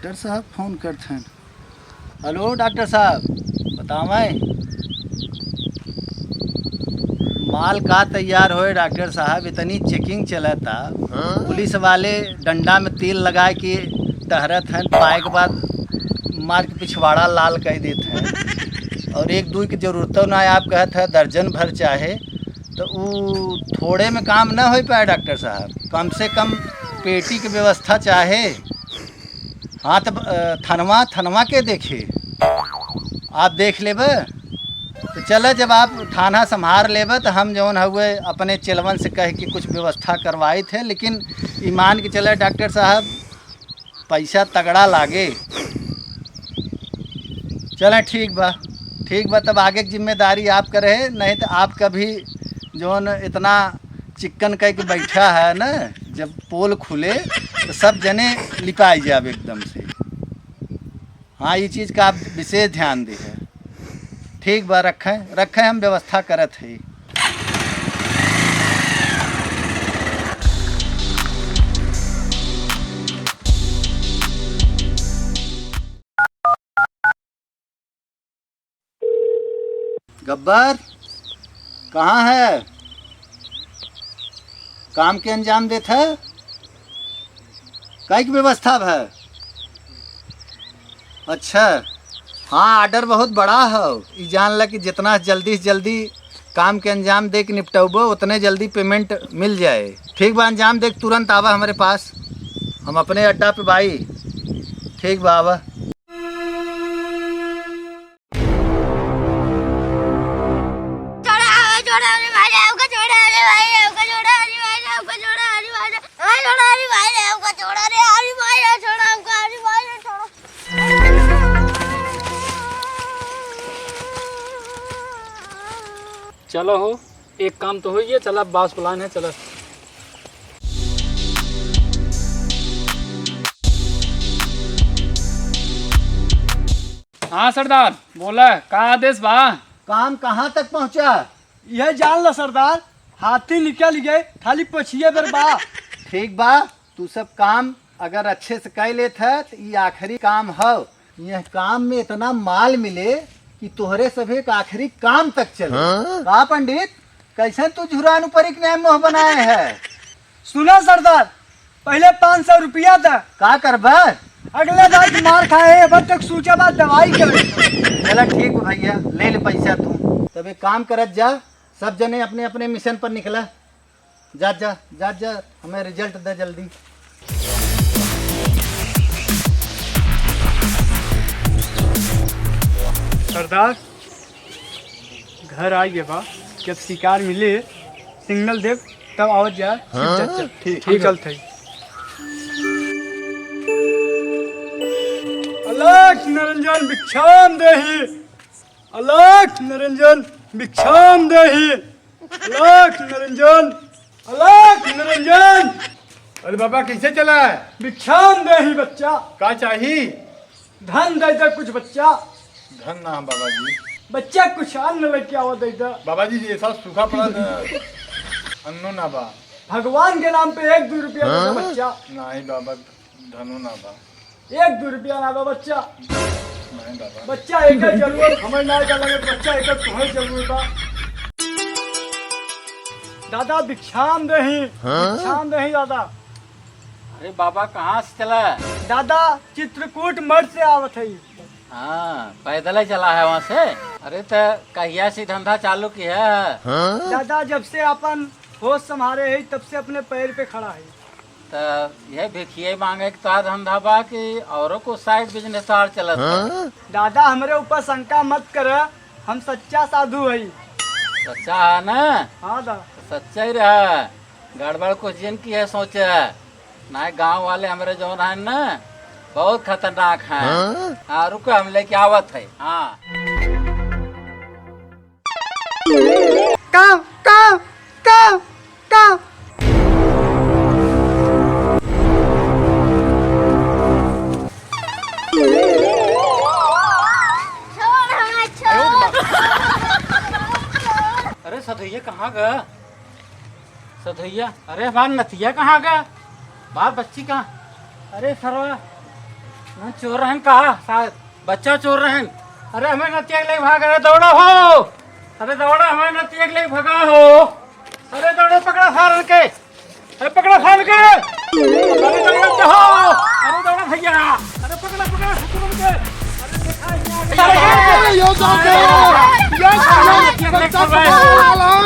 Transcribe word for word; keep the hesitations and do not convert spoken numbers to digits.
डॉक्टर साहब फोन करत हैं। हेलो डॉक्टर साहब, बतावें। माल का तैयार होए डॉक्टर साहब, इतनी चेकिंग चलता। पुलिस वाले डंडा में तेल लगाए के टहरत हैं, पाए के बाद मार के पिछवाड़ा लाल कर देत हैं। और एक दुई के जरूरतों ना, आप कहत है दर्जन भर चाहे, तो उ थोड़े में काम ना हो पाए डॉक्टर साहब। कम से कम पेटी के व्यवस्था चाहे। हाँ, तब, अ, थनवा, थनवा के देखे? आप देख लेबे? तो चले, जब आप थाना संभार लेबे, तो हम जौन हउए अपने चेलवन से कह के कुछ व्यवस्था करवाई थे, लेकिन ईमान के चले डॉक्टर साहब, पैसा तगड़ा लागे। चले, ठीक बा, ठीक बा, तब आगे के जिम्मेदारी आपका रहे, नहीं तो आपका भी जौन इतना चिक्कन कह के बैठा है ना, जब पोल खुले तो सब जने लिपाई जाब एकदम से। हाँ, ये चीज का आप विशेष ध्यान दे है। ठीक बा, रखें, रखें, हम व्यवस्था करत है। गब्बर, कहाँ है? काम के अंजाम देत है? काई की व्यवस्था है? अच्छा, हाँ, ऑर्डर बहुत बड़ा है। ई जान ला कि जितना जल्दी से जल्दी काम के अंजाम दे के निपटौबो, उतने जल्दी पेमेंट मिल जाए। ठीक बा, अंजाम दे के तुरंत आवा हमरे पास, हम अपने अड्डा पे बाई। ठीक बा, आवा। छोड़ा, छोड़ा, अरे भाई, हमका छोड़ा, अरे भाई, हमका छोड़ा, अरे भाई, हमका छोड़ा, अरे भाई, अरे छोड़ा, अरे भाई, हमका छोड़ा, अरे, अरे भाई, छोड़ा, हमका, अरे भाई, छोड़ा। चलो हो, एक काम तो होइए, चला बास बुलान है, चला। हाँ सरदार, बोला, का आदेश बा? काम कहाँ तक पहुँचा? यह जान ला सरदार, हाथी निकल गए, खाली पछिए बेर बा। ठीक बा, तू सब काम अगर अच्छे से कइ लेत है, तो ई आखिरी काम हौ। यह काम में इतना माल मिले कि तोहरे सभे का आखिरी काम तक चले। हाँ? का पंडित, कैसन तू झुरान ऊपर एक नया मोह बनाए है? सुना सरदार, पहले पाँच सौ रुपया दा। का करबा? अगले बार मार खाए, अब तक सूचा बा दवाई के। चला ठीक बा भैया, ले ले पैसा तू। तब एक काम करत जा, सब जने अपने अपने मिशन पर निकला। जा, जा, जा, जा, हमें रिजल्ट दे जल्दी। सरदार, घर आ गए बा, जब शिकार मिले, सिग्नल देब, तब आवत जा। हाँ? चल, चल, ठीक, हम ठीक है। चलत हई। अलख निरंजन भिक्षाम देहि, अलख निरंजन भिक्षाम देहि, अलख निरंजन, अलख निरंजन। अरे बाबा, कैसे चला है? भिक्षाम देहि बच्चा। का चाही? धन दे दे कुछ बच्चा। धन ना बाबा जी। बच्चा कुछ अन्न लेके आवा दे दे। बाबा जी, ये सब सूखा पड़ा न, अन्नो ना बा। भगवान के नाम पे एक दो रुपया दे दे हाँ? बच्चा। नहीं बाबा, धनो ना बा। एक दो रुपया ना बा बच्चा। नहीं बाबा। बच्चा एक जरूरत हमें ना का लगे, बच्चा एक तुम्हें जरूरत बा। दादा भिक्षाम देही, हाँ? भिक्षाम देही दादा। अरे बाबा, कहाँ से चला? दादा, चित्रकूट मठ से आवत है। हाँ, पैदल ही चला है वहाँ से। अरे, त कहिया से धंधा चालू किया है? हाँ? दादा, जब से अपन होश संभारे है, तब से अपने पैर पे खड़ा है। त यह भिखिए मांगे के तोहार धंधा बा कि औरो कुछ side business तोहार चलत है? हाँ? दादा, हमरे ऊपर शंका मत कर, हम सच्चा साधु है। सच्चा है ना? हाँ दादा। सच्चा ही रहा। गड़बड़ कुछ जिन की है सोचे, नाहीं गाँव वाले हमरे जौन हैं ना, बहुत खतरनाक हैं। हाँ? हाँ, रुको, हम लेके आवत है। हाँ। काव, काव, काव, काव। छोड़ हमें, छोड़। अरे सधैया, कहाँ गया? सधैया, अरे हमार नतिया कहाँ गया? हमार बच्ची कहाँ? अरे सरवा, हाँ, चोर रहन का? शायद बच्चा चोर रहन। अरे, हमें नतिया के लेके भाग, अरे, दौड़ा हो। अरे, दौड़ा, हमें नतिया के लेके भगा हो। अरे, दौड़ा, पकड़ा सारन के। अरे, पकड़ा सारन के। अरे, दौड़ा, हो। अरे, दौड़ा भैया। अरे, पकड़ा, पकड़ा, सारन के। अरे, देखा, ये आ गया। अरे, यो जाओ, यो जाओ, यो जाओ।